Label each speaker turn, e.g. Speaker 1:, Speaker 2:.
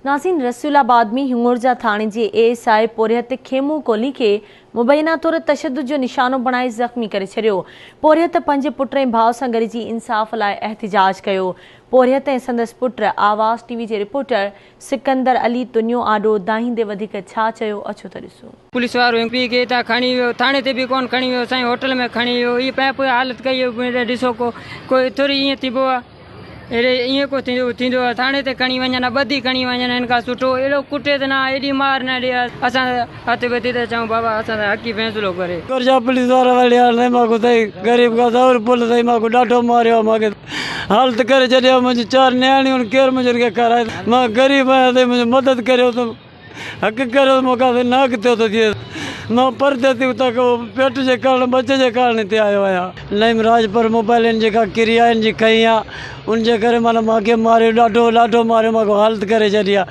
Speaker 1: ناظرين رسول آباد ۾ هڱورجا ٿاڻي جي اي ايس I پورهيت کيمو ڪولهي کي مبينا طور تشدد جو نشانو بڻائي زخمي ڪري ڇڏيو. پورهيت پنهنجي پٽ ۽ ڀاء سان گڏجي انصاف لاء احتجاج ڪيو. پورهيت ۽ سندس پٽ آواز ٽي وي جي رپورٽر سڪندر علي تنيو آڏو دانهيندي وڌيڪ ڇا چيو اچو ته ڏسون.
Speaker 2: پوليس وارو هن پيء کي هتان کڻي ويو ٿاڻي تي به ڪونه کڻي ويو سائين هوٽل ۾ کڻي ويو هي پنهنجي پويان حالت ڪئي ڏسو ڪو ڪوئي ٿوري ائين ٿيبو آ. اهڙي ائين ڪو ٿيندو ٿيندو آهي ٿاڻي تي کڻي وڃن ها ٻڌي کڻي وڃن هن کان سٺو اهڙو ڪٽي ته نه ايڏي مار نه ڏي ها اسان هٿ ٻڌي ٿا چئون بابا اسان سان حقي فيصلو ڪري.
Speaker 3: گرجا پوليس وارا وڙهيا نئين ماکو سائين غريب کان زور پل سائين ماکو ڏاڍو ماريو آ ماکي حالت ڪري ڇڏي آ منهنجي چار نياڻيون آهن ڪير منهنجن کي کارائي مان غريب آهيان سائين منهنجي مدد ڪريو ته حق ڪريو مون کان سائين ناحق ٿيو ٿو ٿئي مان پرديسي اتان کان پيٽ جي ڪارڻ ٻچي جي ڪارڻ هتي آيو آهيان. نعيم راڄپر موبائل هن جيڪا ڪري آ هن جي کنئي آ ان جي ڪري معنيٰ مان کي ماريو ڏاڍو ڏاڍو ماريو مان کي حالت ڪري ڇڏي آ.